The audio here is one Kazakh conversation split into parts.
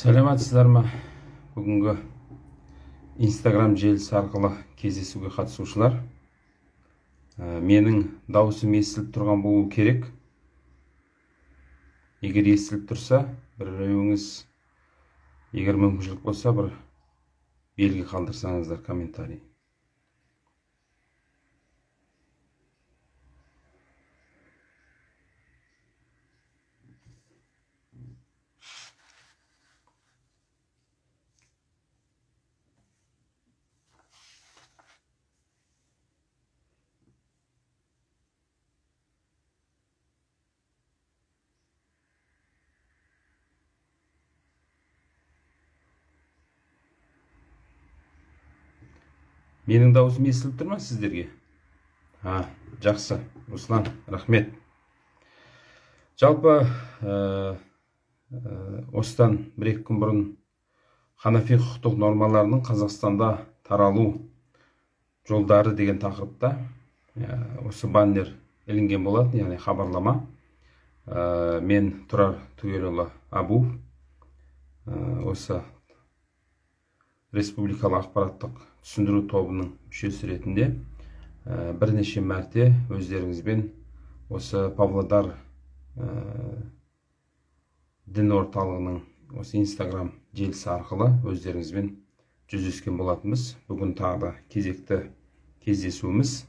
Сәлеметсіздер ме? Бүгінгі Инстаграм желісі арқылы кездесуге қатысушылар. Менің дауысым естіліп тұрған болу керек. Егер естіліп тұрса, біреуіңіз, егер мүмкіншілік болса, бір белгі қалдырсаңыздар, комментарий. Менің дауысым естіліп тұр ма сіздерге? Жақсы, Руслан, рахмет. Жалпы, осыдан бір-екі күн бұрын Ханафи құқықтық нормаларының Қазақстанда таралу жолдары деген тақырыпта осы баннер ілінген болатын, яғни хабарлама. Мен Тұрар Түгелұлы Абуов, осы республикалық ақпараттық түсіндіру тобының мүшесі ретінде бірнеше мәрте өздеріңізбен осы Павлодар дін орталығының осы Инстаграм желісі арқылы өздеріңізбен жүздескен болатынбыз. Бүгін тағы да кезекті кездесуіміз.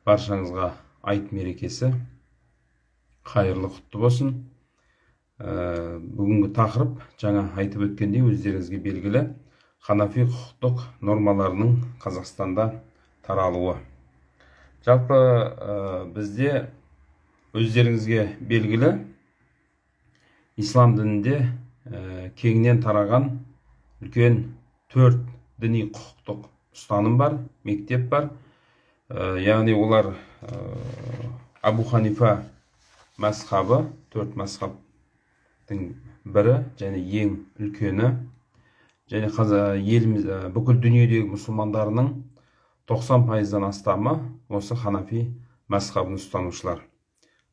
Баршаңызға айт мерекесі қайырлы құтты болсын. Бүгінгі тақырып жаңа айтып өткендей өздеріңізге белгілі Ханафи құқықтық нормаларының Қазақстанда таралуы. Жалпы бізде өздеріңізге белгілі ислам дінінде кеңінен тараған үлкен 4 діни құқықтық ұстаным бар, мектеп бар. Яғни олар Абу Ханифа мазхабы, 4 мазхабтың бірі және ең үлкені. Және еліміз, бүкіл дүниедегі мұсылмандарының 90%-дан астамы осы Ханафи мазхабын ұстанушылар.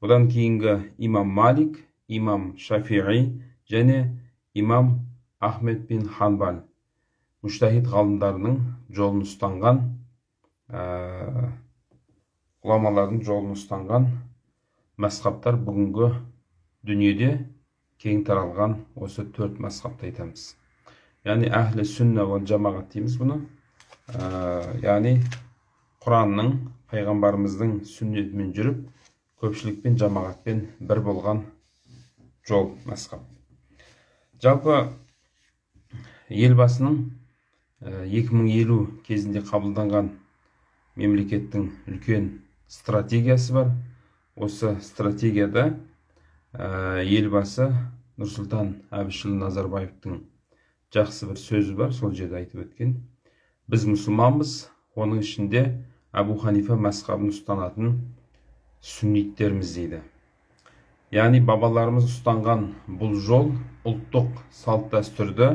Бұдан кейінгі имам Малик, имам Шафиғи және имам Ахмед бин Ханбал мүжтәһид ғалымдарының жолын ұстанған, ғұламалардың жолын ұстанған мазхабтар бүгінгі дүниеде кең таралған осы 4 мазхабты айтамыз. Яғни әхлі сүнна уал жамағат дейміз бұны. Яғни Құранның, пайғамбарымыздың сүннетімен жүріп, көпшілікпен, жамағатпен бір болған жол мазхаб. Жалпы елбасының 2050 кезінде қабылданған мемлекеттің үлкен стратегиясы бар. Осы стратегияда елбасы Нұрсұлтан Әбішұлы Назарбаевтың жақсы бір сөзі бар, сол жерде айтып өткен. Біз мұсылманбыз, оның ішінде Әбу Ханифа мазхабын ұстанатын сүнниттерміз дейді. Яғни бабаларымыз ұстанған бұл жол ұлттық салт дәстүрді,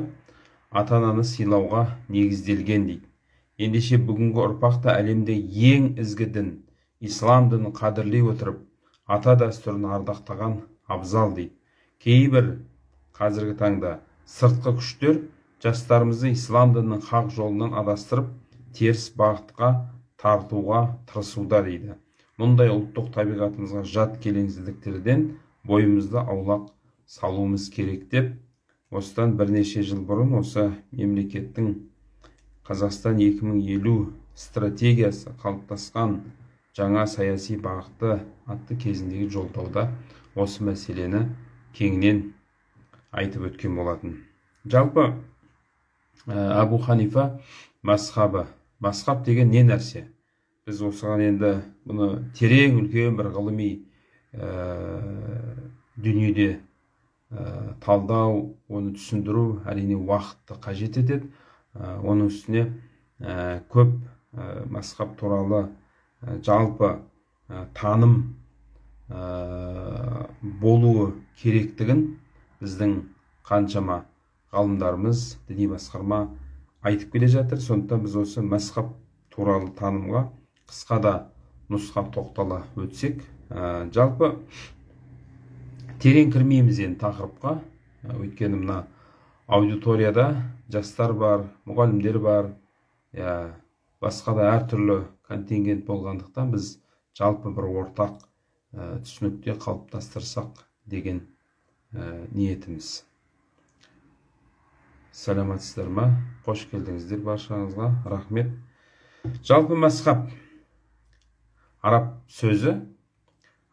ата-ананы сыйлауға негізделген дейді. Ендеше бүгінгі ұрпақ та әлемде ең ізгі дін, ислам дінін қадірлей отырып, ата дәстүрін ардақтаған абзал дейді. Кейбір қазіргі таңда сыртқы күштер жастарымызды ислам дінінің хақ жолынан адастырып, теріс бағытқа тартуға тырысуда дейді. Мұндай ұлттық табиғатымызға жат келеңсіздіктерден бойымызды аулақ салуымыз керек деп, осыдан бірнеше жыл бұрын осы мемлекеттің Қазақстан 2050 стратегиясы қалыптасқан жаңа саяси бағыты атты кезіндегі жолдауда осы мәселені кеңінен айтып өткен болатын. Жалпы Әбу Ханифа мазхабы. Мазхаб деген не нәрсе? Біз осыған енді бұны терең үлкен бір ғылыми дүниеде талдау, оны түсіндіру әрине уақытты қажет етеді. Оның үстіне көп мазхаб туралы жалпы таным болуы керектігін біздің қаншама ғалымдарымыз, діни басқарма айтып келе жатыр. Сондықтан біз осы мазхаб туралы танымға қысқа да нұсқа тоқтала өтсек. Жалпы терең кірмейміз енді тақырыпқа, өйткені мына аудиторияда жастар бар, мұғалімдер бар, басқа да әртүрлі контингент болғандықтан біз жалпы бір ортақ түсінікте қалыптастырсақ деген ниетіміз. Саламатсыздар ма? Қош келдіңіздер баршаңызға, рахмет. Жалпы мазхаб араб сөзі,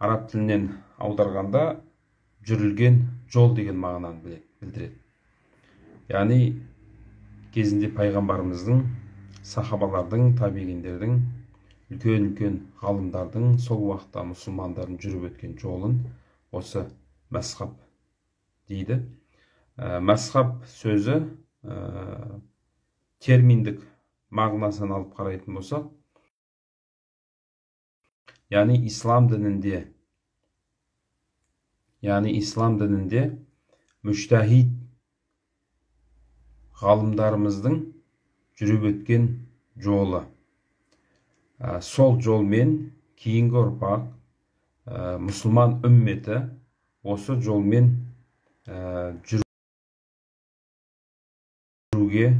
араб тілінен аударғанда жүрілген жол деген мағынаны білдіреді. Яғни кезінде пайғамбарымыздың, сахабалардың, табиғиндердің, үлкен-үлкен ғалымдардың, сол уақытта мұсылмандардың жүріп өткен жолын осы мазхаб дейді. Мазхаб сөзі терминдік мағынасын алып қарайтын болсақ, яғни ислам дінінде, мүжтәһид ғалымдарымыздың жүріп өткен жолы. Сол жолмен кейінгі ұрпақ, мұсылман үмметі осы жолмен жүруге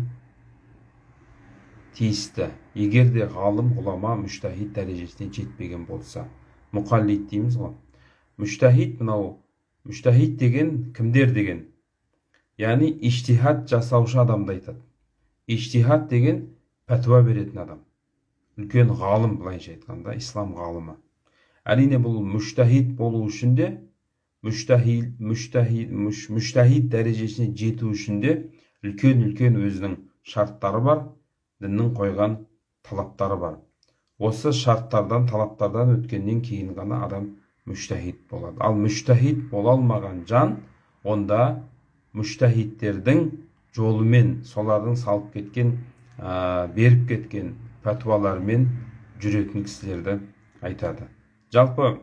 тиісті. Егер де ғалым, ғұлама, мүжтәһид дәрежесіне жетпеген болса, мұқаллид дейміз ғой. Мүжтәһид мынау, мүжтәһид деген кімдер деген? Яғни ижтихад жасаушы адамды айтады. Ижтихад деген пәтуа беретін адам. Үлкен ғалым, былайша айтқанда, ислам ғалымы. Әрине бұл мүжтәһид болу үшін де, мүжтәһид дәрежесіне жету үшін де үлкен-үлкен өзінің шарттары бар, діннің қойған талаптары бар. Осы шарттардан, талаптардан өткеннен кейін ғана адам мүжтәһид болады. Ал мүжтәһид бола алмаған жан, онда мүжтәһидтердің жолымен, солардың салып кеткен, беріп кеткен пәтуаларымен жүретін кісілерді айтады. Жалпы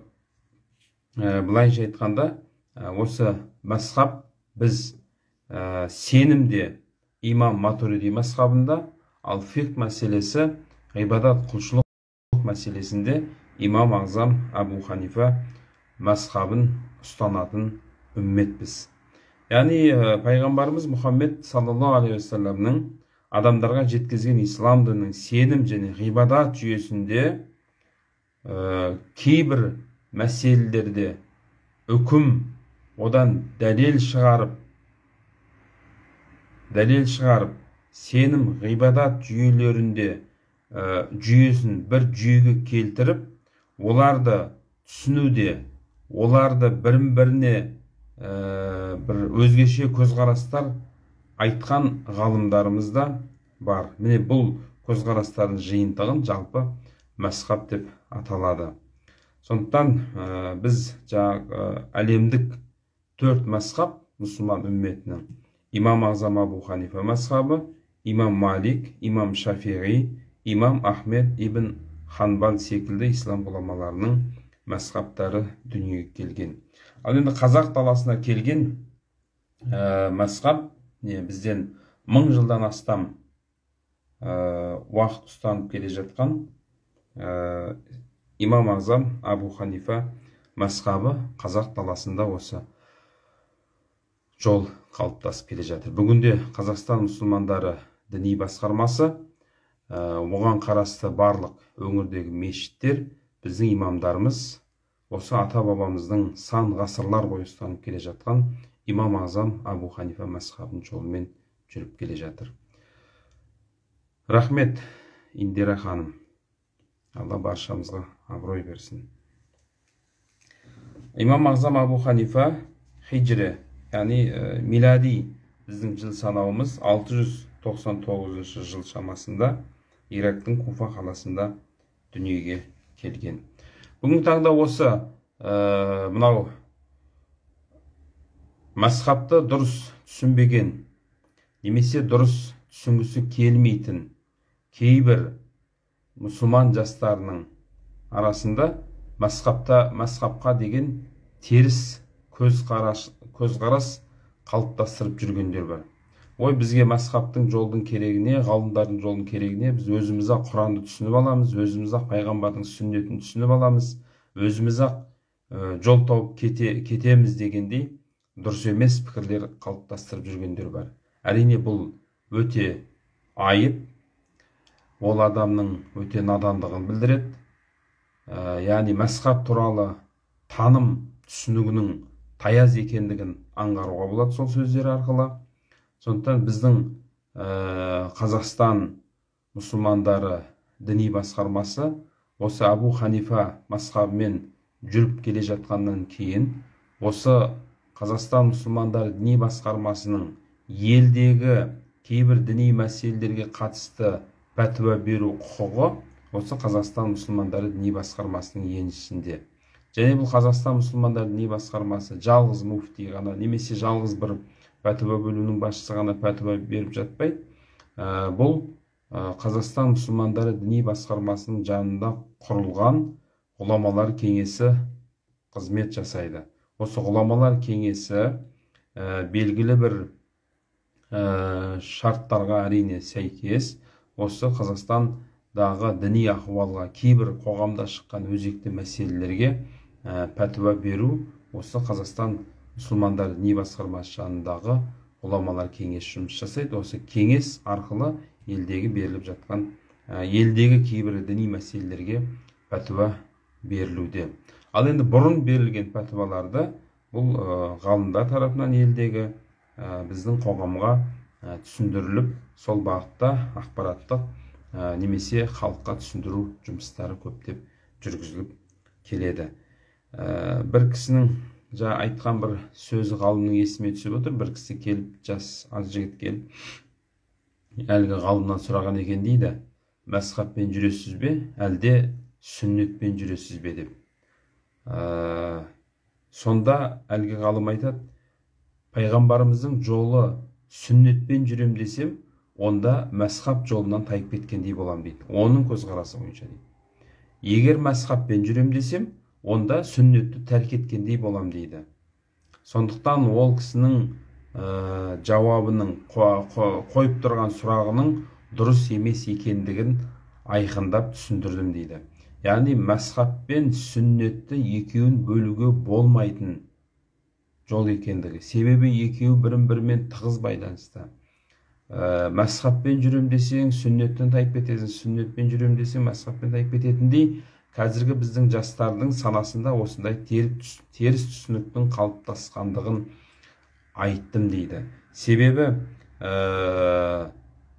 былайша айтқанда, осы мазхаб біз сенімде имам Матуриди мазхабында, ал фиқх мәселесі, ғибадат, құлшылық мәселесінде имам ағзам Әбу Ханифа мазхабын ұстанатын үмметпіз. Яғни пайғамбарымыз Мұхаммед саллаллаху алейхи уассаламның адамдарға жеткізген ислам дінінің сенім және ғибадат жүйесінде кейбір мәселелерде үкім, одан дәлел шығарып, сенім ғибадат жүйелерінде жүйесін бір жүйеге келтіріп, оларды түсінуде, оларды бірін-біріне бір өзгеше көзқарастар айтқан ғалымдарымыз да бар. Міне бұл көзқарастардың жиынтығын жалпы мазхаб деп аталады. Сондықтан біз әлемдік төрт мазхаб мұсылман үмметінің: имам ағзам Абу Ханифа мазхабы, имам Малик, имам Шафиғи, имам Ахмед ибн Ханбал секілді ислам ғұламаларының мазхабтары дүниеге келген. Ал енді қазақ даласына келген мазхаб бізден 1000 жылдан астам уақыт ұстанып келе жатқан имам ағзам Абу Ханифа мәзһабы қазақ даласында осы жол қалыптасып келе жатыр. Бүгінде Қазақстан мұсылмандары діни басқармасы, оған қарасты барлық өңірдегі мешіттер, біздің имамдарымыз осы ата-бабамыздың сан ғасырлар бойы ұстанып келе жатқан Имам Ағзам Абу Ханифа мәзһабының жолымен жүріп келе жатыр. Рахмет, Индира ханым. Алла баршамызға абырой берсін. Имам Ағзам Абу Ханифа хижри, яғни милади біздің жыл санауымыз 699 жыл шамасында Ирактың Куфа қаласында дүниеге келген. Бүгінгі таңда осы мынау мәзһабты дұрыс түсінбеген немесе дұрыс түсінгісі келмейтін кейбір мұсылман жастарының арасында мәзһабқа деген теріс көзқарас қалыптастырып жүргендер бар. Ой, бізге мәзһабтың жолдың керегіне, ғалымдардың жолдың керегіне, біз өзіміз-ақ Құранды түсініп аламыз, өзіміз-ақ пайғамбардың сүннетін түсініп аламыз, өзіміз-ақ жол тауып кетеміз дегендей дұрыс емес пікірлер қалыптастырып жүргендер бар. Әрине, бұл өте айып, ол адамның өте надандығын білдіреді. Яғни мәзһаб туралы таным түсінігінің таяз екендігін аңғаруға болады сол сөздер арқылы. Сондықтан біздің Қазақстан мұсылмандары діни басқармасы осы Абу Ханифа мәзһабымен жүріп келе жатқаннан кейін осы Қазақстан мұсылмандары діни басқармасының елдегі кейбір діни мәселелерге қатысты пәтуа беру құқығы осы Қазақстан мұсылмандары діни басқармасының еншісінде. Және бұл Қазақстан мұсылмандары діни басқармасы жалғыз муфти ғана немесе жалғыз бір пәтуа бөлімінің басшысы ғана пәтуа беріп жатпайды. Бұл Қазақстан мұсылмандары діни басқармасының жанында құрылған ғұламалар кеңесі қызмет жасайды. Осы ғұламалар кеңесі белгілі бір шарттарға әрине сәйкес осы Қазақстандағы діни ахуалға, кейбір қоғамда шыққан өзекті мәселелерге пәтуа беру осы Қазақстан мұсылмандар діни басқармасы жанындағы ғұламалар кеңесі жұмыс жасайды. Осы кеңес арқылы елдегі беріліп жатқан, елдегі кейбір діни мәселелерге пәтуа берілуде. Ал енді бұрын берілген пәтуаларды бұл ғалымдар тарапынан елдегі біздің қоғамға түсіндіріліп, сол бағытта ақпараттық немесе халыққа түсіндіру жұмыстары көптеп жүргізіліп келеді. Бір кісінің жаңа айтқан бір сөзі ғалымның есіме түсіп отыр. Бір кісі келіп, жас аз жігіт келіп, әлгі ғалымнан сұраған екен дейді: мәзһабпен жүресіз бе, әлде сүннетпен жүресіз бе деп. Сонда әлгі ғалым айтады: пайғамбарымыздың жолы сүннетпен жүрем десем, онда мәзһаб жолынан тайып кеткендей болам дейді. Оның көзқарасы бойынша дейді. Егер мәзһабпен жүрем десем, онда сүннетті тәрк еткендей болам дейді. Сондықтан ол кісінің жауабының, қойып тұрған сұрағының дұрыс емес екендігін айқындап түсіндірдім дейді. Яғни мәзһаб пен сүннетті екеуін бөлуге болмайтын жол екендігі. Себебі екеуі бірін-бірімен тығыз байланысты. Мәзһабпен жүрем десең, сүннеттен тайып кетесің, сүннетпен жүрем десең, мәзһабпен тайып кететіндей қазіргі біздің жастардың санасында осындай теріс түсініктің қалыптасқандығын айттым дейді. Себебі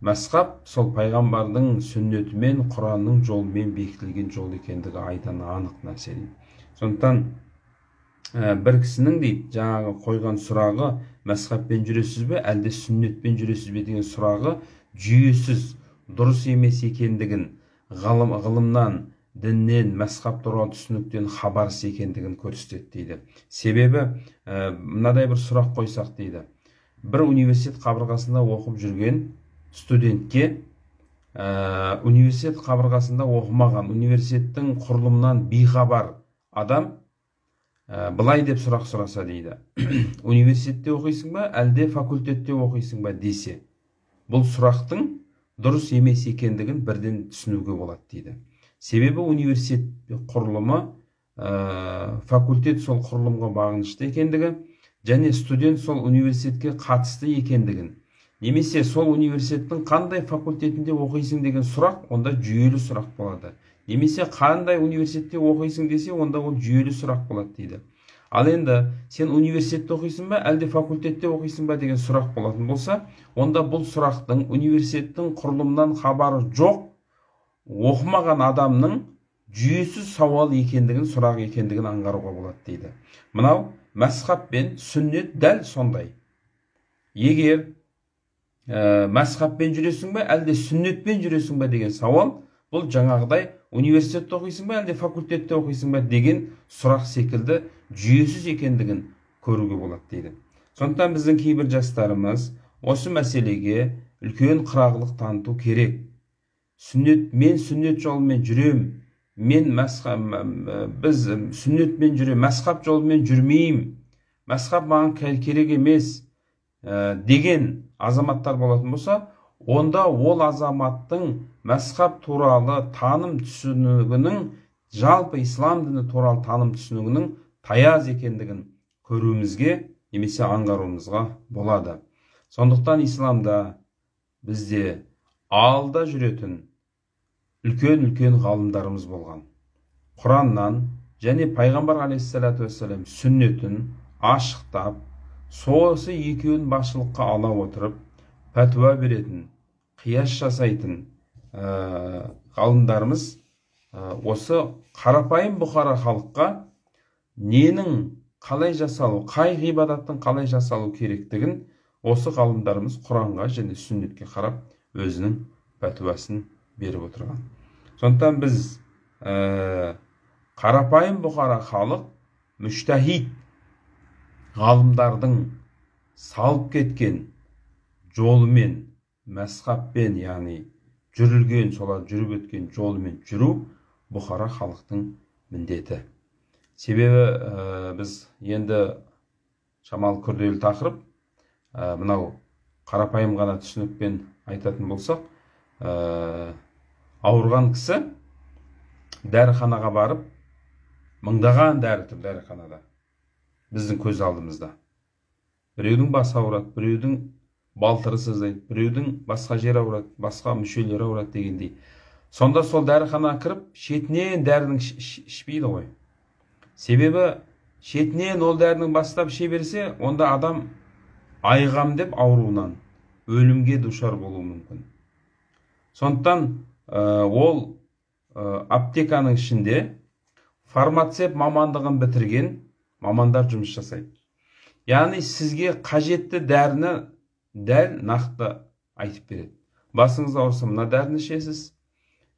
мәзһаб сол пайғамбардың сүннетімен, Құранның жолымен бекітілген жол екендігі айдан анық нәрсе дейді. Сондықтан бір кісінің дейді жаңағы қойған сұрағы, мәзһабпен жүресіз бе, әлде сүннетпен жүресіз бе деген сұрағы жүйесіз, дұрыс емес екендігін, ғылымнан, діннен, мәзһаб туралы түсініктен хабарсыз екендігін көрсетеді дейді. Себебі мынадай бір сұрақ қойсақ дейді. Бір университет қабырғасында оқып жүрген студентке университет қабырғасында оқымаған, университеттің құрылымынан бейхабар адам былай деп сұрақ сұраса дейді. Университетте оқисың ба, әлде факультетте оқисың ба десе, бұл сұрақтың дұрыс емес екендігін бірден түсінуге болады дейді. Себебі университет құрылымы факультет сол құрылымға бағынышты екендігі және студент сол университетке қатысты екендігін, немесе сол университеттің қандай факультетінде оқисың деген сұрақ онда жүйелі сұрақ болады. Немесе қандай университетте оқисың десе, онда ол жүйелі сұрақ болады дейді. Ал енді сен университетте оқисың ба, әлде факультетте оқисың ба деген сұрақ болатын болса, онда бұл сұрақтың университеттің құрылымынан хабары жоқ, оқымаған адамның жүйесіз сауал екендігін, сұрақ екендігін аңғаруға болады дейді. Мынау мәзһаб пен сүннет дәл сондай. Егер мәзһабпен жүресің бе, әлде сүннетпен жүресің бе деген сауал, бұл жаңағыдай университетте оқисың ба, әлде факультетте оқисың ба деген сұрақ секілді жүйесіз екендігін көруге болады дейді. Сондықтан біздің кейбір жастарымыз осы мәселеге үлкен қырағылық таныту керек. Сүннет, мен сүннет жолымен жүрем, мен біз сүннетпен жүрем, мәзһаб жолымен жүрмеймін, мәзһаб маған керек емес деген азаматтар болатын болса, онда ол азаматтың мәзһаб туралы таным түсінігінің, жалпы ислам діні туралы таным түсінігінің таяз екендігін көруімізге немесе аңғаруымызға болады. Сондықтан исламда бізде алда жүретін үлкен-үлкен ғалымдарымыз болған. Құраннан және пайғамбар алейхиссалату уассалам сүннетін ашықтап, сосы екеуін басшылыққа ала отырып, пәтуа беретін, қияс жасайтын ғалымдарымыз осы қарапайым бұқара халыққа ненің қалай жасалу, қай ғибадаттың қалай жасалу керектігін осы ғалымдарымыз Құранға және сүннетке қарап өзінің пәтуасын беріп отырған. Сондықтан біз қарапайым бұқара халық мүжтәһид ғалымдардың салып кеткен жолымен, мәзһабпен, яғни жүрілген, солар жүріп өткен жолымен жүру бұқара халықтың міндеті. Себебі біз енді шамалы күрделі тақырып, мынау қарапайым ғана түсінікпен айтатын болсақ, ауырған кісі дәріханаға барып, мыңдаған дәрі тұр дәріханада, біздің көз алдымызда. Біреудің басы ауырады, біреудің балтыры сыздайды, біреудің басқа жері ауырады, басқа мүшелері ауырады дегендей. Сонда сол дәріханаға кіріп, шетінен дәрінің ішпейді ғой. Себебі шетінен ол дәрінің бастап іше берсе, онда адам айғам деп ауруынан өлімге душар болуы мүмкін. Сондықтан ол аптеканың ішінде фармацевт мамандығын бітірген мамандар жұмыс жасайды. Яғни сізге қажетті дәріні дәл нақты айтып береді. Басыңыз ауырса мына дәріні ішесіз,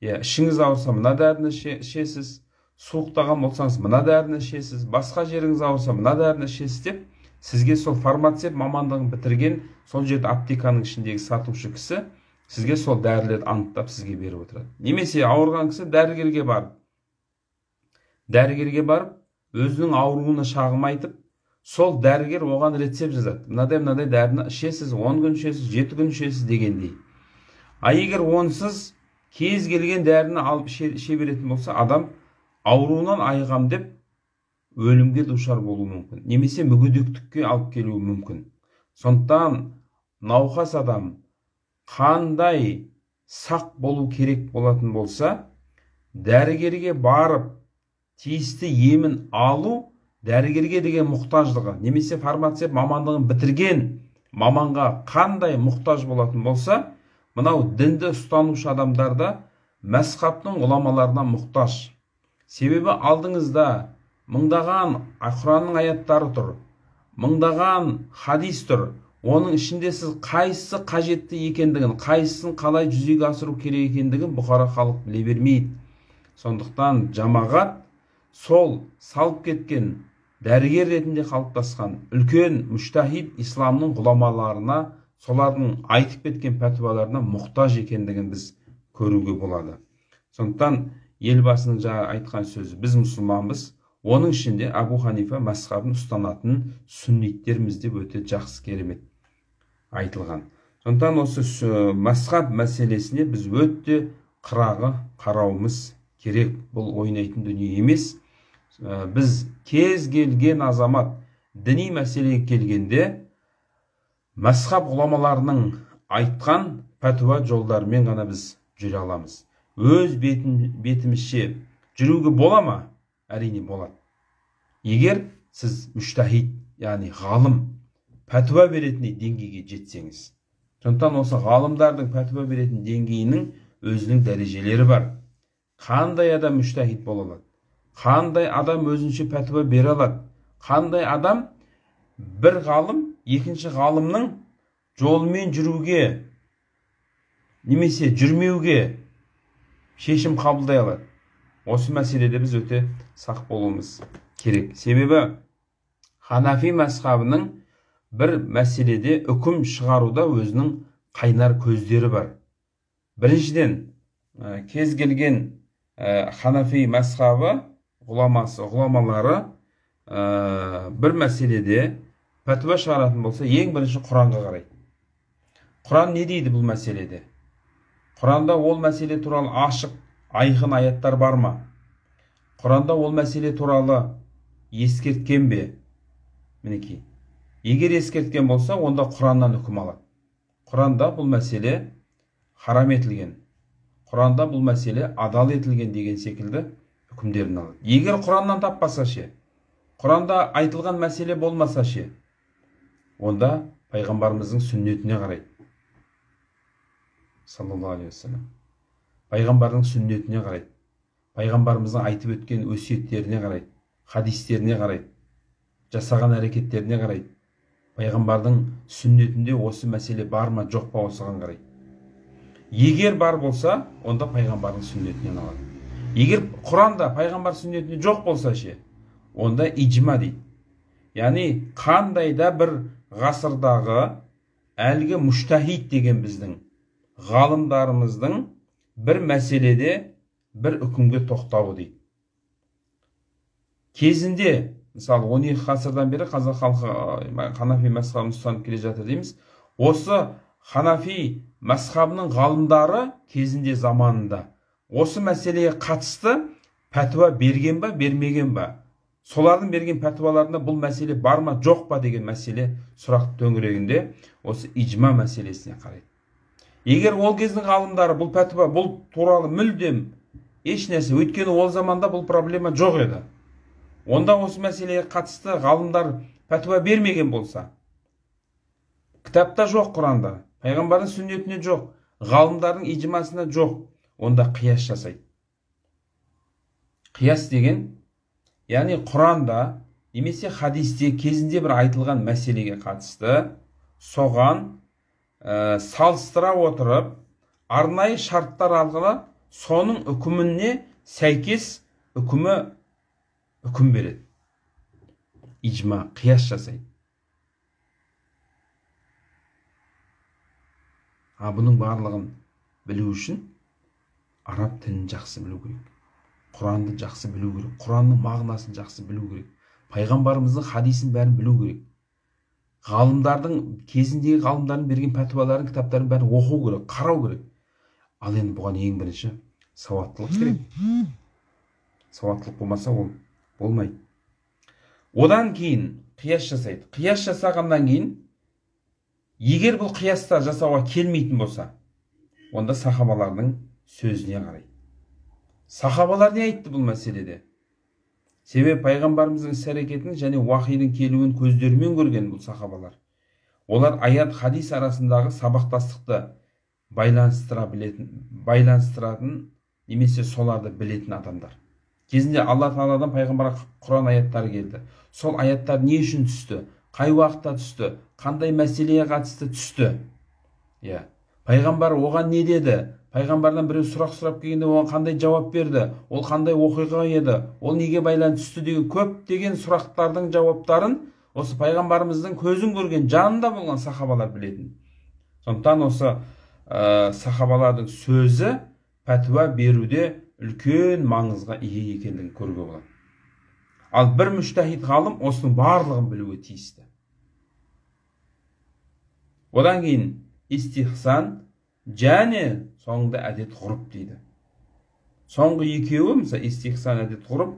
ішіңіз ауырса мына дәріні ішесіз, суықтаған болсаңыз мына дәріні ішесіз, басқа жеріңіз ауырса мына дәріні ішесіз деп сізге сол фармацевт мамандығын бітірген сол жерде аптеканың ішіндегі сатушы кісі сізге сол дәрілерді анықтап сізге беріп отырады. Немесе ауырған кісі дәрігерге барып, өзінің ауруына шағым айтып, сол дәрігер оған рецепт жазады. Мынадай мынадай дәріні ішесіз, 10 күн ішесіз, 7 күн ішесіз дегендей. А егер онсыз кез келген дәріні алып іше беретін болса, адам ауруынан айығам деп өлімге душар болуы мүмкін, немесе мүгедектікке алып келуі мүмкін. Сондықтан науқас адам қандай сақ болу керек болатын болса, дәрігерге барып тиісті емін алу, дәрігерге деген мұқтаждығы, немесе фармацевт мамандығын бітірген маманға қандай мұқтаж болатын болса, мынау дінді ұстанушы адамдарда мәзһабтың ғұламаларына мұқтаж. Себебі алдыңызда мыңдаған Құранның аяттары тұр, мыңдаған хадис тұр. Оның ішінде сіз қайсысы қажетті екендігін, қайсысын қалай жүзеге асыру керек екендігін бұқара халық біле бермейді. Сондықтан жамағат сол салып кеткен дәрігер ретінде қалыптасқан үлкен мүжтәһид исламның ғұламаларына, солардың айтып кеткен пәтуаларына мұқтаж екендігін біз көруге болады. Сондықтан елбасының жаңа айтқан сөзі, біз мұсылманбыз, оның ішінде Абу Ханифа мәзһабын ұстанатын сүнниттерміз деп өте жақсы керемет айтылған. Сондықтан осы мәзһаб мәселесіне біз өте қырағы қарауымыз керек. Бұл ойнайтын дүние емес. Біз кез келген азамат діни мәселеге келгенде мәзһаб ғұламаларының айтқан пәтуа жолдарымен ғана біз жүре аламыз. Өз бетімізше жүруге бола ма? Әрине болады. Егер сіз мүжтәһид, яғни ғалым, пәтуа беретін деңгейге жетсеңіз. Сондықтан осы ғалымдардың пәтуа беретін деңгейінің өзінің дәрежелері бар. Қандай адам мүжтәһид бола алады? Қандай адам өзінше пәтуа бере алады? Қандай адам бір ғалым екінші ғалымның жолымен жүруге немесе жүрмеуге шешім қабылдай алады? Осы мәселеде біз өте сақ болуымыз керек. Себебі Ханафи мәзһабының бір мәселеде үкім шығаруда өзінің қайнар көздері бар. Біріншіден, кез келген Ханафи мәзһабы ғұламалары бір мәселеде пәтуа шығаратын болса, ең бірінші Құранға қарайды. Құран не дейді бұл мәселеде? Құранда ол мәселе туралы ашық, айқын аяттар бар ма? Құранда ол мәселе туралы ескерткен бе? Мінекей. Егер ескерткен болса, онда Құраннан үкім алады. Құранда бұл мәселе харам етілген, Құранда бұл мәселе адал етілген деген секілді үкімдерін алады. Егер Құраннан таппаса ше, Құранда айтылған мәселе болмаса ше, онда пайғамбарымыздың сүннетіне қарайды. Саллаллаху алейхи уассалам. Пайғамбардың сүннетіне қарайды. Пайғамбарымыздың айтып өткен өсиеттеріне қарайды, хадистеріне қарайды, жасаған әрекеттеріне қарайды. Пайғамбардың сүннетінде осы мәселе бар ма, жоқ па, осыған қарайды. Егер бар болса, онда пайғамбардың сүннетінен алады. Егер Құранда пайғамбар сүннетінде жоқ болса ше, онда ижма дейді. Яғни қандай да бір ғасырдағы әлгі мүжтәһид деген біздің ғалымдарымыздың бір мәселеде бір үкімге тоқтауы дейді. Кезінде, мысалы, 12 ғасырдан бері қазақ халқы Ханафи мәзһабын ұстанып келе жатыр дейміз. Осы Ханафи мәзһабының ғалымдары кезінде заманында осы мәселеге қатысты пәтуа берген ба, бермеген ба? Солардың берген пәтуаларында бұл мәселе бар ма, жоқ па деген мәселе сұрақ төңірегінде осы ижма мәселесіне қарайды. Егер ол кездің ғалымдары бұл пәтуа, бұл туралы мүлдем еш нәрсе, өйткені ол заманда бұл проблема жоқ еді. Онда осы мәселеге қатысты ғалымдар пәтуа бермеген болса, кітапта жоқ, Құранда, пайғамбардың сүннетінде жоқ, ғалымдардың ижмасында жоқ, онда қияс жасайды. Қияс деген, яғни Құранда немесе хадисте кезінде бір айтылған мәселеге қатысты соған салыстыра отырып, арнайы шарттар арқылы соның үкіміне сәйкес үкім береді. Ижма, қияс жасайды. А бұның барлығын білу үшін араб тілін жақсы білу керек. Құранды жақсы білу керек. Құранның мағынасын жақсы білу керек. Пайғамбарымыздың хадисін бәрін білу керек. Ғалымдардың, кезіндегі ғалымдардың берген пәтуаларын, кітаптарын бәрін оқу керек, қарау керек. Ал енді бұған ең бірінші сауаттылық керек. Сауаттылық болмаса ол болмайды. Одан кейін қияс жасайды. Қияс жасағаннан кейін, егер бұл қияста жасауға келмейтін болса, онда сахабалардың сөзіне қарайды. Сахабалар не айтты бұл мәселеде? Себебі пайғамбарымыздың іс-әрекетін және уахидің келуін көздерімен көрген бұл сахабалар. Олар аят, хадис арасындағы сабақтастықты байланыстыратын немесе соларды білетін адамдар. Кезінде Алла Тағаладан пайғамбарға Құран аяттары келді. Сол аяттар не үшін түсті? Қай уақытта түсті? Қандай мәселеге қатысты түсті? Иә. Пайғамбар оған не деді? Пайғамбардан біреу сұрақ сұрап келгенде оған қандай жауап берді? Ол қандай оқиға еді? Ол неге байланысты түсті деген көптеген сұрақтардың жауаптарын осы пайғамбарымыздың көзін көрген, жанында болған сахабалар білетін. Сондықтан осы сахабалардың сөзі пәтуа беруде үлкен маңызға ие екендігін көруге болады. Ал бір мүжтәһид ғалым осының барлығын білуге тиісті. Одан кейін истихсан және соңында әдет ғұрып дейді. Соңғы екеуі, мысалы, истихсан, әдет ғұрып,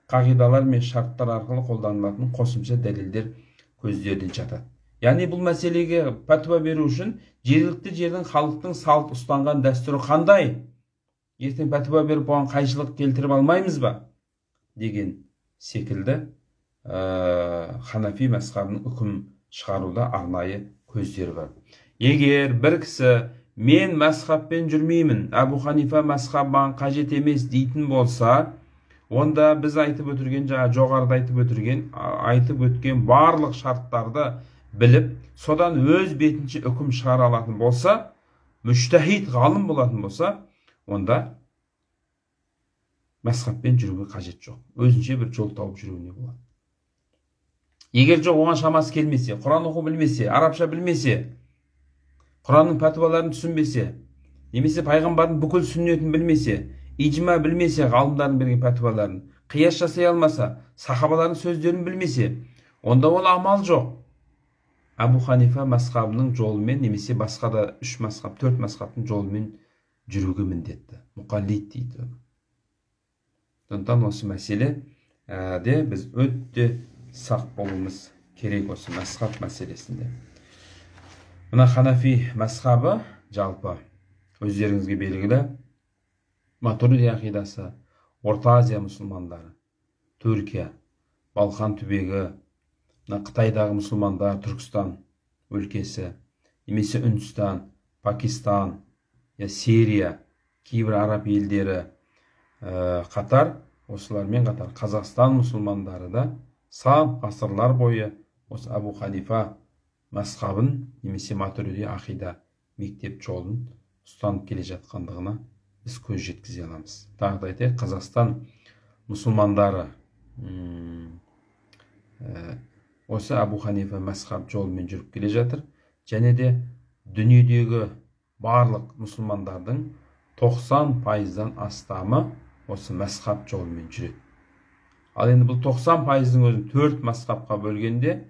қағидалар мен шарттар арқылы қолданылатын қосымша дәлелдер көздеріне жатады. Яғни бұл мәселеге пәтуа беру үшін жергілікті жердің халықтың салт ұстанған дәстүрі қандай? Ертең пәтуа беріп оған қайшылық келтіріп алмаймыз ба? Деген секілді Ханафи мәзһабының үкім шығаруда арнайы көздері бар. Егер бір кісі мен мәзһабпен жүрмеймін, Әбу Ханифа мәзһабы маған қажет емес дейтін болса, онда біз айтып өтірген, жаңа жоғарыда айтып өткен барлық шарттарды біліп, содан өз бетінше үкім шығара алатын болса, мүжтәһид ғалым болатын болса, онда мәзһабпен жүруге қажет жоқ. Өзінше бір жол тауып жүруіне болады. Егер жоқ оған шамасы келмесе, Құран оқу білмесе, арабша білмесе, Құранның пәтуаларын түсінбесе, немесе пайғамбардың бүкіл сүннетін білмесе, ижма білмесе, ғалымдардың берген пәтуаларын, қияс жасай алмаса, сахабалардың сөздерін білмесе, онда ол амал жоқ. Әбу Ханифа мәзһабының жолымен немесе басқа да 3 мәзһаб, 4 мәзһабтың жолымен жүруге міндетті. Мұқаллид дейді. Сондықтан осы мәселеде біз өте сақ болуымыз керек осы мәзһаб мәселесінде. Мына Ханафи мәзһабы жалпы өздеріңізге белгілі Матуриди ақидасы, Орта Азия мұсылмандары, Түркия, Балқан түбегі, мына Қытайдағы мұсылмандар, Түркістан өлкесі, немесе Үндістан, Пакистан, Сирия, кейбір араб елдері қатар, осылармен қатар Қазақстан мұсылмандары да сан ғасырлар бойы осы Әбу Ханифа мәзһабын немесе Матуриди ақида мектеп жолын ұстанып келе жатқандығына біз көз жеткізе аламыз. Тағы да айтайық, Қазақстан мұсылмандары осы Әбу Ханифа мәзһаб жолымен жүріп келе жатыр. Және де дүниедегі барлық мұсылмандардың 90%-дан астамы осы мәзһаб жолымен жүреді. Ал енді бұл 90%-ның өзін 4 мәзһабқа бөлгенде,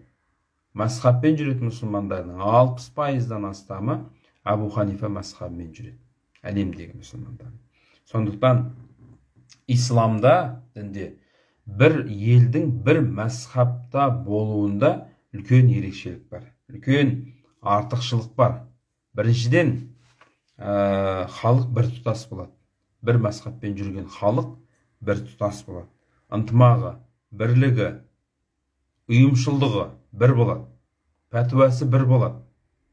мәзһабпен жүретін мұсылмандардың 60%-дан астамы Әбу Ханифа мәзһабымен жүреді, әлемдегі мұсылмандар. Сондықтан исламда, дінде бір елдің бір мәзһабта болуында үлкен ерекшелік бар, үлкен артықшылық бар. Біріншіден, халық бір тұтас болады. Бір мәзһабпен жүрген халық бір тұтас болады. Ынтымағы, бірлігі, ұйымшылдығы бір болады. Пәтуасы бір болады.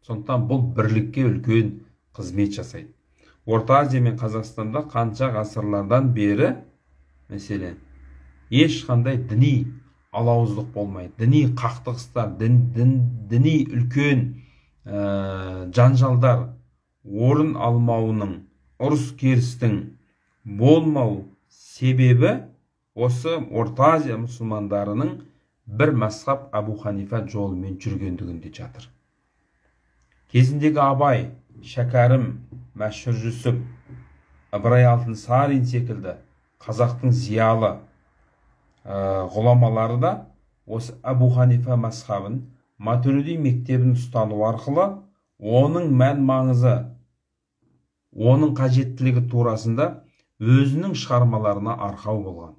Сондықтан бұл бірлікке үлкен қызмет жасайды. Орта Азия мен Қазақстанда қанша ғасырлардан бері, мәселен, ешқандай діни алауыздық болмайды, діни қақтығыстар, діни үлкен жанжалдар орын алмауының, ұрыс-керістің болмау себебі осы Орта Азия мұсылмандарының бір мәзһаб Әбу Ханифа жолымен жүргендігінде жатыр. Кезіндегі Абай, Шәкәрім, Мәшһүр Жүсіп, Ыбырай Алтынсарин секілді қазақтың зиялы ғұламалары да осы Әбу Ханифа мәзһабын, Матуриди мектебін ұстану арқылы оның мән маңызы, оның қажеттілігі турасында өзінің шығармаларына арқау болған.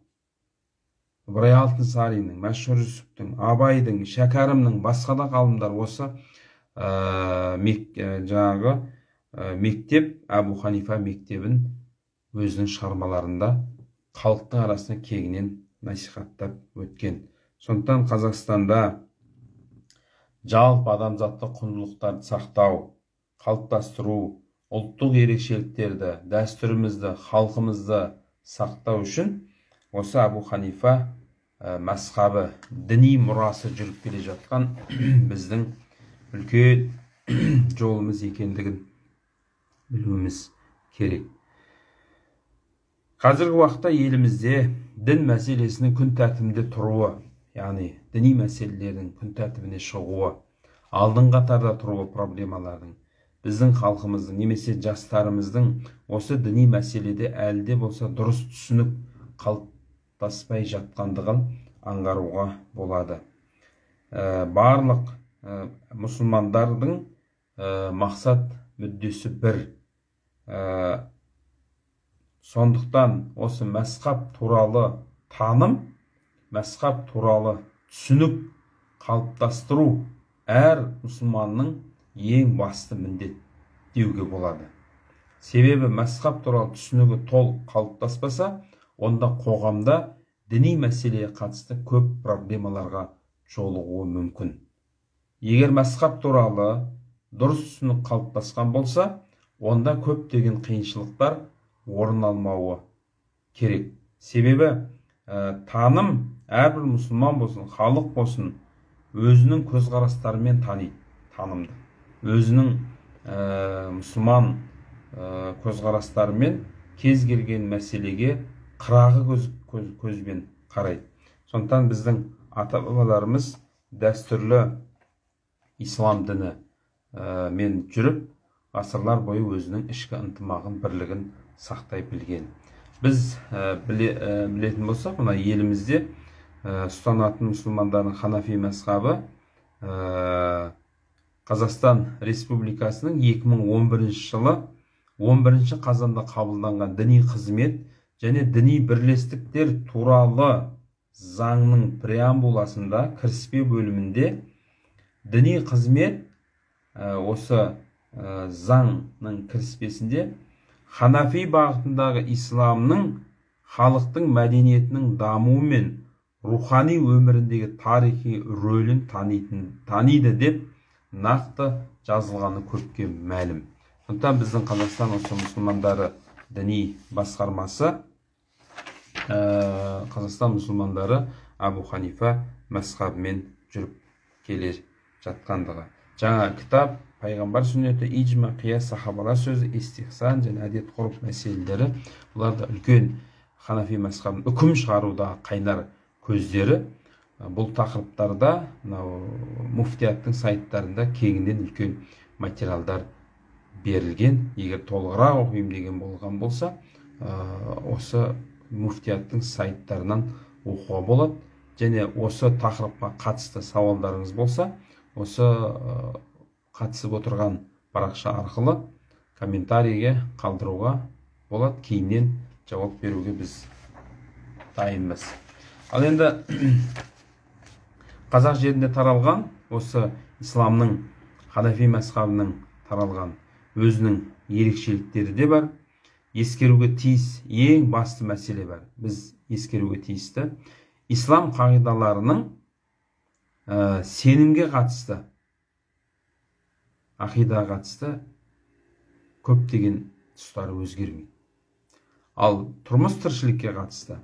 Ыбырай Алтынсариннің, Мәшһүр Жүсіптің, Абайдың, Шәкәрімнің, басқа да ғалымдар осы жаңағы мектеп, Әбу Ханифа мектебін өзінің шығармаларында халықтың арасына кеңінен насихаттап өткен. Сондықтан Қазақстанда жалпы адамзаттық құндылықтарды сақтау, қалыптастыру, ұлттық ерекшеліктерді, дәстүрімізді, халқымызды сақтау үшін осы Әбу Ханифа мәзһабы, діни мұрасы жүріп келе жатқан біздің үлкен жолымыз екендігін білуіміз керек. Қазіргі уақытта елімізде дін мәселесінің күн тәртібінде тұруы, яғни діни мәселелердің күн тәртібіне шығуы, алдыңғы қатарда тұруы проблемалардың, біздің халқымыздың немесе жастарымыздың осы діни мәселеде әлі де болса дұрыс түсінік қалыптаспай жатқандығын аңғаруға болады. Барлық мұсылмандардың мақсат мүддесі бір. Сондықтан осы мәзһаб туралы таным мәзһаб туралы түсінік қалыптастыру әр мұсылманның ең басты міндет деуге болады. Себебі мәзһаб туралы түсінігі толық қалыптаспаса, онда қоғамда діни мәселеге қатысты көп проблемаларға жолығуы мүмкін. Егер мәзһаб туралы дұрыс түсінік қалыптасқан болса, онда көптеген қиыншылықтар орын алмауы керек. Себебі таным әрбір мұсылман болсын, халық болсын, өзінің көзқарастарымен таниды танымды. Өзінің мұсылман көзқарастарымен кез келген мәселеге қырағы көзбен қарайды. Сондықтан біздің ата-бабаларымыз дәстүрлі ислам діні мен жүріп, ғасырлар бойы өзінің ішкі ынтымағын, бірлігін сақтай білген. Біз білетін болсақ, мына елімізде ұстанатын мұсылмандардың ханафи мәзһабы Қазақстан Республикасының 2011 жылы 11 қазанда қабылданған діни қызмет және діни бірлестіктер туралы заңның преамбуласында, кіріспе бөлімінде діни қызмет осы заңның кіріспесінде ханафи бағытындағы исламның халықтың мәдениетінің дамуы мен рухани өміріндегі тарихи рөлін таниды деп нақты жазылғаны көпке мәлім. Сондықтан біздің Қазақстан осы мұсылмандары діни басқармасы Қазақстан мұсылмандары Әбу Ханифа мәзһабымен жүріп келе жатқандығы. Жаңа кітап пайғамбар сүннеті, ижма, қияс, сахабалар сөзі, истихсан және әдет ғұрып мәселелері, бұлар да үлкен ханафи мәзһабының үкім шығарудағы қайнар көздері. Бұл тақырыптарда мынау муфтияттың сайттарында кеңінен үлкен материалдар берілген. Егер толығырақ оқимын деген болған болса, осы муфтияттың сайттарынан оқуға болады. Және осы тақырыпқа қатысты сауалдарыңыз болса, осы қатысып отырған парақша арқылы комментарийге қалдыруға болады. Кейіннен жауап беруге біз дайынбыз. Ал енді қазақ жерінде таралған осы исламның ханафи мәзһабының таралған өзінің ерекшеліктері де бар. Ескеруге тиіс ең басты мәселе бар. Біз ескеруге тиісті ислам қағидаларының сенімге қатысты, ақидаға қатысты көптеген тұстары өзгермейді. Ал тұрмыс тіршілікке қатысты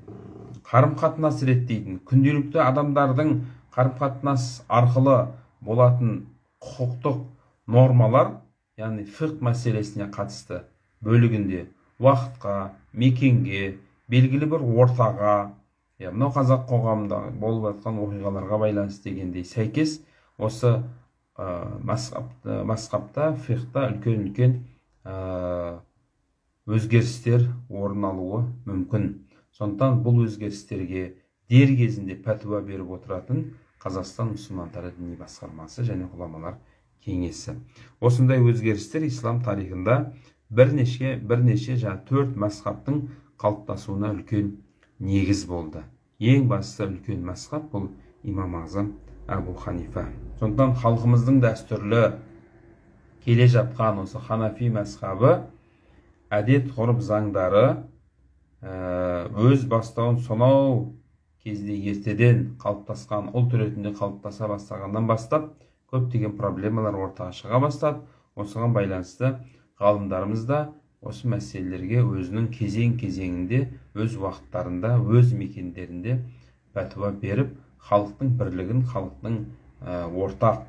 қарым-қатынас реттейтін, күнделікті адамдардың қарым-қатынас арқылы болатын құқықтық нормалар, яғни фиқх мәселесіне қатысты бөлігінде уақытқа, мекенге, белгілі бір ортаға, мынау қазақ қоғамында болып жатқан оқиғаларға байланысты дегендей сәйкес осы мазхабта, фиқхта үлкен-үлкен өзгерістер орын алуы мүмкін. Сондықтан бұл өзгерістерге дер кезінде пәтуа беріп отыратын Қазақстан мұсылмандары діни басқармасы және ғұламалар кеңесі. Осындай өзгерістер ислам тарихында бірнеше жаңа төрт мазхабтың қалыптасуына үлкен негіз болды. Ең бастысы үлкен мазхаб бұл имам ағзам Әбу Ханифа. Сондықтан халқымыздың дәстүрлі келе жатқан осы ханафи мазхабы әдет ғұрып заңдары өз бастауын сонау кезде ертеден қалыптасқан, ұлт ретінде қалыптаса бастағаннан бастап көптеген проблемалар ортаға шыға бастады. Осыған байланысты ғалымдарымыз да осы мәселелерге өзінің кезең-кезеңінде, өз уақыттарында, өз мекендерінде пәтуа беріп, халықтың бірлігін, халықтың ортақ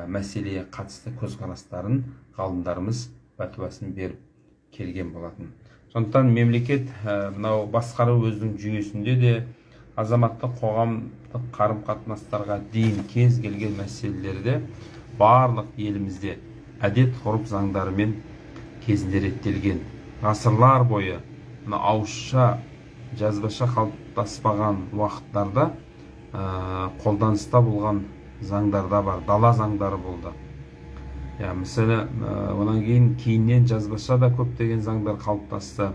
мәселеге қатысты көзқарастарын ғалымдарымыз пәтуасын беріп келген болатын. Сондықтан мемлекет мынау басқару өзінің жүйесінде де азаматтық қоғамдық қарым-қатынастарға дейін кез келген мәселелерде барлық елімізде әдет ғұрып заңдарымен кезінде реттелген. Ғасырлар бойы мына ауызша жазбаша қалыптаспаған уақыттарда қолданыста болған заңдарда бар, дала заңдары болды. Мысалы, одан кейін кейіннен жазбаша да көптеген заңдар қалыптасты.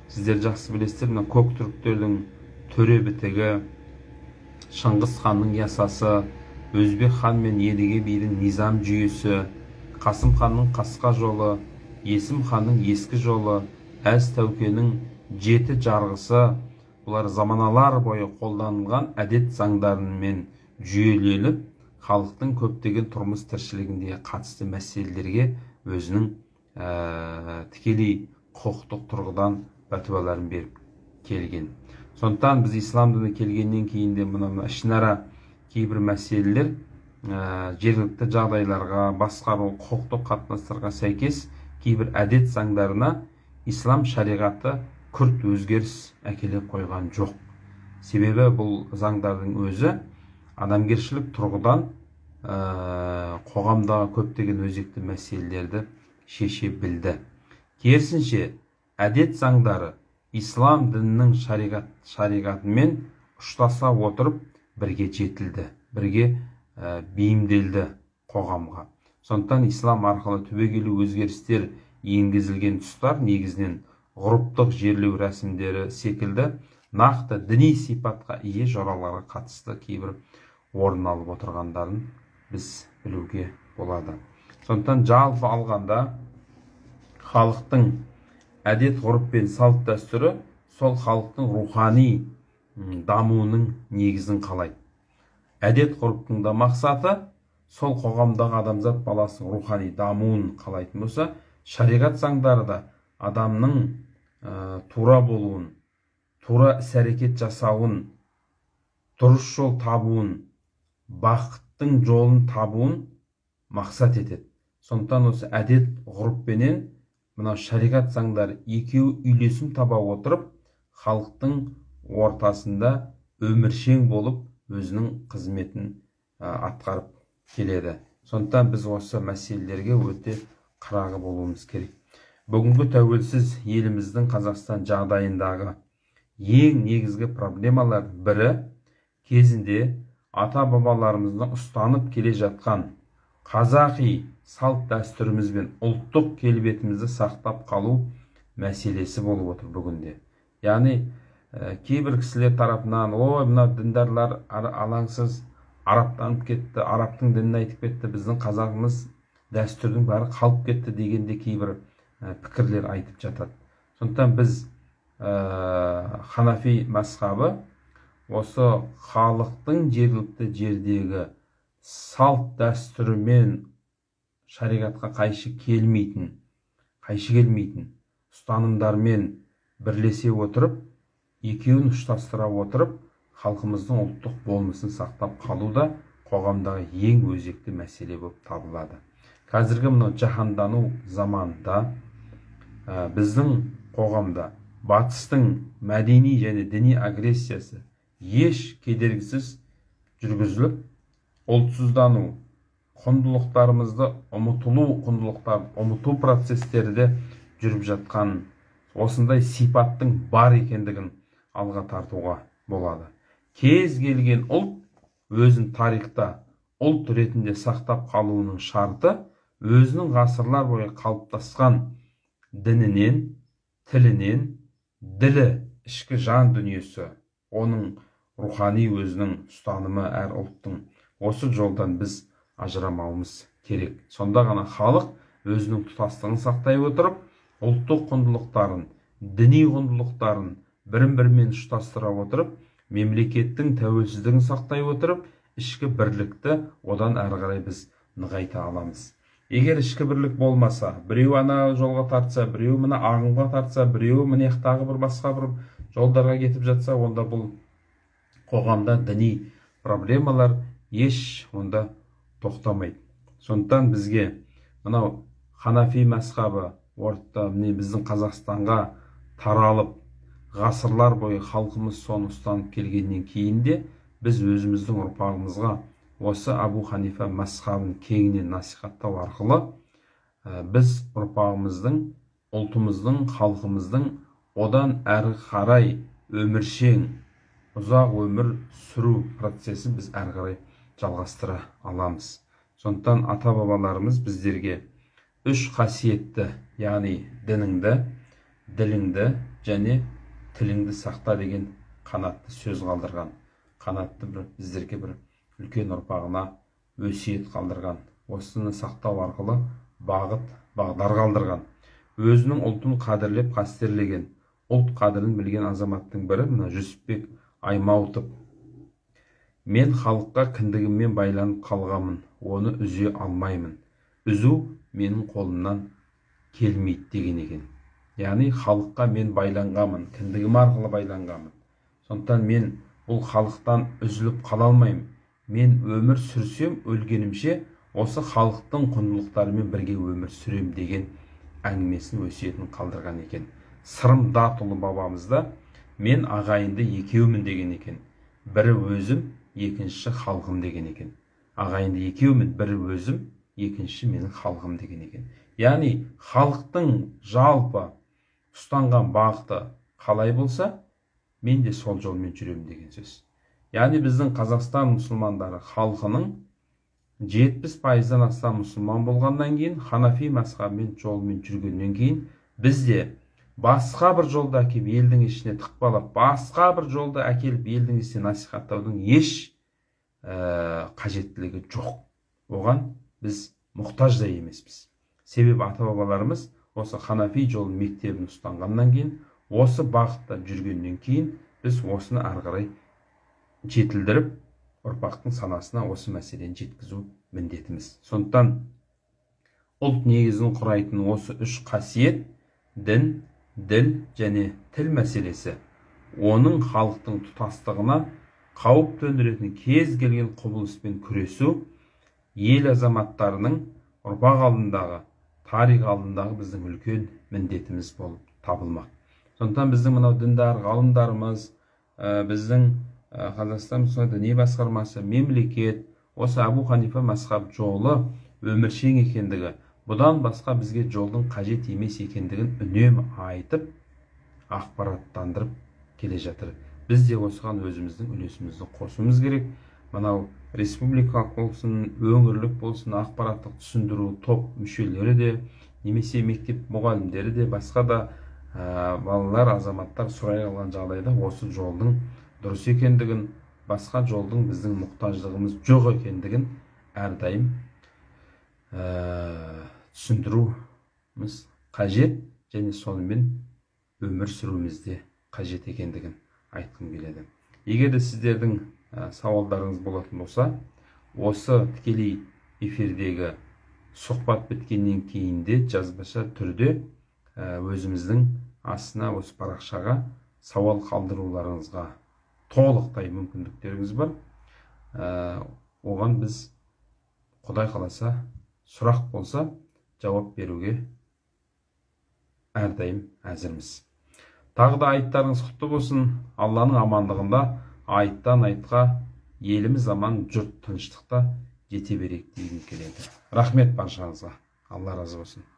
Сіздер жақсы білесіздер, мына көк түріктердің төре бітігі, Шыңғыс ханның ясасы, Өзбек хан мен Едіге бидің низам жүйесі, Қасым ханның қасқа жолы, Есім ханның ескі жолы, Әз Тәукенің жеті жарғысы, бұлар заманалар бойы қолданылған әдет заңдарымен жүйеленіп, халықтың көптеген тұрмыс тіршілігінде қатысты мәселелерге өзінің тікелей құқықтық тұрғыдан пәтуаларын беріп келген. Сондықтан біз ислам діні келгеннен кейін де мына ішінара кейбір мәселелер жергілікті жағдайларға, басқару, құқықтық қатынастарға сәйкес кейбір әдет заңдарына ислам шариғаты күрт өзгеріс әкеле қойған жоқ. Себебі бұл заңдардың өзі адамгершілік тұрғыдан қоғамдағы көптеген өзекті мәселелерді шеше білді. Керісінше, әдет заңдары ислам дінінің шариғатымен ұштаса отырып бірге жетілді, бірге бейімделді қоғамға. Сондықтан ислам арқылы түбегейлі өзгерістер енгізілген тұстар негізінен ғұрыптық жерлеу рәсімдері секілді нақты діни сипатқа ие жораларға қатысты кейбір орын алып отырғандарын біз білуге болады. Сондықтан жалпы алғанда халықтың әдет ғұрып пен салт дәстүрі сол халықтың рухани дамуының негізін қалайды. Әдет ғұрыптың да мақсаты сол қоғамдағы адамзат баласының рухани дамуын қалайтын болса, шариғат заңдары да адамның тура болуын, тура іс-әрекет жасауын, дұрыс жол табуын, бақыттың жолын табуын мақсат етеді. Сондықтан осы әдет ғұрыппенен мынау шариғат заңдары екеуі үйлесім таба отырып, халықтың ортасында өміршең болып өзінің қызметін атқарып келеді. Сондықтан біз осы мәселелерге өте қырағы болуымыз керек. Бүгінгі тәуелсіз еліміздің Қазақстан жағдайындағы ең негізгі проблемалар бірі кезінде ата-бабаларымыздың ұстанып келе жатқан қазақи салт дәстүріміз бен ұлттық келбетімізді сақтап қалу мәселесі болып отыр бүгінде. Яғни кейбір кісілер тарапынан, ой, мына діндарлар алаңсыз арабтанып кетті, арабтың дінін айтып кетті, біздің қазағымыз дәстүрдің бәрі қалып кетті дегенде кейбір пікірлер айтып жатады. Сондықтан біз Ханафи мазхабы осы халықтың жергілікті жердегі салт дәстүрімен шариғатқа қайшы келмейтін ұстанымдармен бірлесе отырып, екеуін ұштастыра отырып, халқымыздың ұлттық болмысын сақтап қалу да қоғамдағы ең өзекті мәселе болып табылады. Қазіргі мынау жаһандану заманында біздің қоғамда батыстың мәдени және діни агрессиясы еш кедергісіз жүргізіліп, ұлтсыздану, құндылықтарымызды ұмытылу, құндылықтарды ұмыту процестері де жүріп жатқан осындай сипаттың бар екендігін алға тартуға болады. Кез келген ұлт өзін тарихта ұлт ретінде сақтап қалуының шарты өзінің ғасырлар бойы қалыптасқан дінінен, тілінен, ділі, ішкі жан дүниесі, оның рухани өзінің ұстанымы әр ұлттың, осы жолдан біз ажырамауымыз керек. Сонда ғана халық өзінің тұтастығын сақтай отырып, ұлттық құндылықтарын, діни құндылықтарын бірін-бірімен ұштастыра отырып, мемлекеттің тәуелсіздігін сақтай отырып, ішкі бірлікті одан әрі қарай біз нығайта аламыз. Егер ішкі бірлік болмаса, біреу ана жолға тартса, біреу мына ағымға тартса, біреу мына жақтағы бір басқа бір жолдарға кетіп жатса, онда бұл қоғамда діни проблемалар еш онда тоқтамайды. Сондықтан бізге мынау Ханафи мазхабы орта міне біздің Қазақстанға таралып, ғасырлар бойы халқымыз соны ұстанып келгеннен кейін де біз өзіміздің ұрпағымызға осы Абу Ханифа мазхабын кеңінен насихаттау арқылы біз ұрпағымыздың, ұлтымыздың, халқымыздың одан әрі қарай өміршең, ұзақ өмір сүру процесін біз әрі қарай жалғастыра аламыз. Сондықтан ата-бабаларымыз біздерге үш қасиетті, яғни дініңді, діліңді және тіліңді сақта деген қанатты сөз қалдырған. Қанатты бір біздерге бір үлкен ұрпағына өсиет қалдырған, осыны сақтау арқылы бағыт бағдар қалдырған, өзінің ұлтын қадірлеп қастерлеген, ұлт қадірін білген азаматтың бірі мына Жүсіпбек Аймауытов. Мен халыққа кіндігіммен байланып қалғанмын, оны үзе алмаймын. Үзу менің қолымнан келмейді деген екен. Яғни халыққа мен байланғанмын, кіндігім арқылы байланғанмын. Сондықтан мен бұл халықтан үзіліп қала алмаймын. Мен өмір сүрсем, өлгенімше осы халықтың құндылықтарымен бірге өмір сүрем деген әңгімесін, өсиетін қалдырған екен. Сырым Датұлы бабамызда мен ағайынды екеумін деген екен. Бірі өзім, екіншісі халқым деген екен. Ағайынды екеумін, бірі өзім, екіншісі менің халқым деген екен. Яғни халықтың жалпы ұстанған бағыты қалай болса, мен де сол жолмен жүремін деген сөз. Яғни біздің Қазақстан мұсылмандары халқының 70%-дан астам мұсылман болғаннан кейін, ханафи мазхабымен жолмен жүргеннен кейін, бізде басқа бір жолды әкеліп елдің ішіне тықпалап, басқа бір жолды әкеліп елдің ішіне насихаттаудың еш қажеттілігі жоқ. Оған біз мұқтаж да емеспіз. Себебі ата-бабаларымыз осы ханафи жол мектебін ұстанғаннан кейін, осы бағытта жүргеннен кейін біз осыны ары қарай жетілдіріп, ұрпақтың санасына осы мәселені жеткізу міндетіміз. Сондықтан ұлт негізін құрайтын осы үш қасиет, дін, діл және тіл мәселесі, оның халықтың тұтастығына қауіп төндіретін кез келген құбылыспен күресу, ел азаматтарының ұрпақ алдындағы, тарих алдындағы біздің үлкен міндетіміз болып табылмақ. Сондықтан біздің мынау діндар ғалымдарымыз, біздің Қазақстан мұсылман діни басқармасы, мемлекет, осы Әбу Ханифа мазхаб жолы өміршең екендігі, бұдан басқа бізге жолдың қажет емес екендігін үнемі айтып, ақпараттандырып келе жатыр. Біз де осыған өзіміздің үлесімізді қосуымыз керек. Мынау республикалық болсын, өңірлік болсын, ақпараттық түсіндіру топ мүшелері де, немесе мектеп мұғалімдері де, басқа да балалар, азаматтар сұрай алған жағдайда осы жолдың дұрыс екендігін, басқа жолдың біздің мұқтаждығымыз жоқ екендігін әрдайым түсіндіруіміз қажет және сонымен өмір сүруіміз де қажет екендігін айтқым келеді. Егер де сіздердің сауалдарыңыз болатын болса, осы тікелей эфирдегі сұхбат біткеннен кейін де жазбаша түрде өзіміздің астына осы парақшаға сауал қалдыруларыңызға толықтай мүмкіндіктеріңіз бар. Оған біз, Құдай қаласа, сұрақ болса, жауап беруге әрдайым әзірміз. Тағы да айттарыңыз құтты болсын. Алланың амандығында айттан айтқа еліміз аман, жұрт тыныштықта жете берейік дегім келеді. Рахмет баршаңызға. Алла разы болсын.